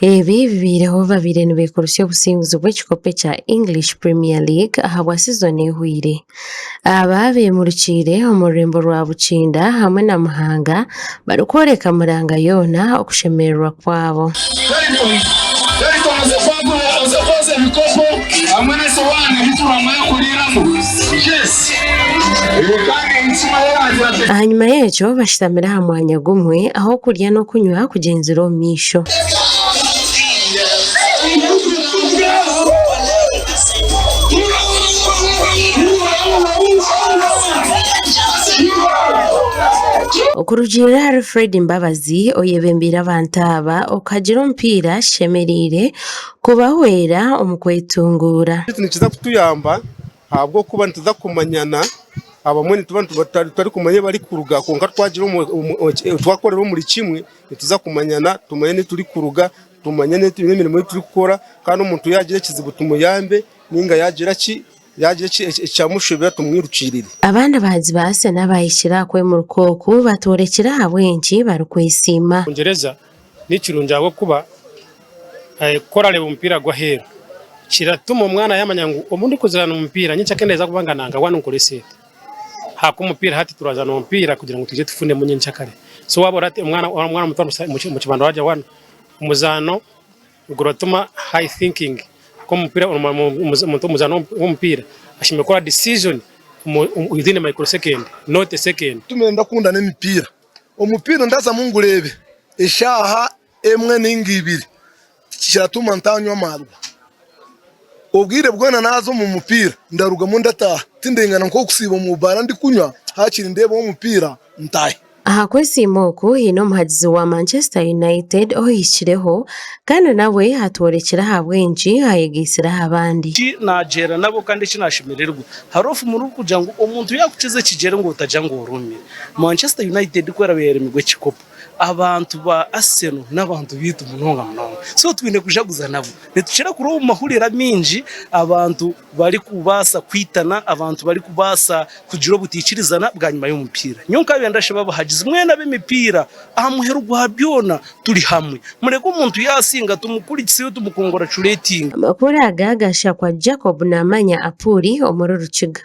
Ebi bibaireho babaire nibekoresya obusinguzi bw'ekikopo ekya English Premier League ahabwa sizoni ehweire. Aba beemurukiire omu rurembo rwa Bukinda hamwe na Muhanga barikworeka Muranga yoona okushemererwa kwabo. Ahanyima y'ekyo bashutamire aha mwanya gumwe ahu okurya n'okunywa kugyenzire omu maisho. Okurugiirira ahari Fred Mbabazi oyebembeire abantu aba, okuhagira omupiira kishemereire kubahwera omu kwetunguura. Eki nikiza kutuyamba ahabw'okuba nituza kumanyana abamwe nituba tutarikumanya ahu barikuruga kwonka twakorera omuri kimwe nituza kumanyana tumanye n'ahu turikuruga tumanye n'emirimo ei turikukora kandi omuntu yaagira ekizibu tumuyambe nainga yaagira ki yaagira ekyamushobera tumwirukirire. Abandi abahanzi ba Arsenal abaahikire aha kwemuruka oku batworekire ahabw'enki barikwesiima. Bungyereza ni kirungi ahabw'okuba ku orareeba omupiira gw'aheeru kiratuma omwana yaamanya ngu obu ndikuzaana omupiira nyencakare naaza kuba nga waaba ninkora esente. Ahakuba omupiira hati turazaana omupiira kugira ngu twije tufunemu nyencakare. So waaba ori omwana muto omu kibanda wagira wanu omuzaano guratuma high thinking ahabw'okuba omuntu omuzaani w'omupiira ashemereire kukora decision within a micro second not a second. Tumire ndakunda n'emipiira. Omupiira ndazamu ngureebe eshaaha emwe nainga ibiri kiratuma ntanywa amaarwa. Obwire bwona naaza omu mupiira ndarugamu ndataaha tindengana nk'okusiiba omu baara ndikunywa haakiri ndeebeho omupiira ntaahe. Aha kwesiima oku haine omuhagizi wa Manchester United ohikireho kandi nawe atworekire ahabw'enki ayegaitsire aha bandi. Eki naagyera nabo kandi eki naashemererwa, hariho ofumu rurikugira ngu omuntu yaakukiza ekigyere ngu otagira ngu orumire. Manchester United ku eraabe yaremirwe ekikopo, abantu ba Arsenal n'abantu baitu munonga munonga. So twine kujaguza nabo. Nitukira kureeba omu mahurire amaingi abantu barikubaasa kwitana, abantu barikubaasa kugira obutaikirizana bwanyima y'omupiira. Nyowe nkaabaire ndashaba abahagizi mwena ab'emipiira, aha muheru gwa byona turi hamwe. Mureke omuntu yaasinga tumukurikiseyo tumukonguracureetinge. Amakuru aga gashakwa Jacob Namanya Apuuli omuri Rukiga.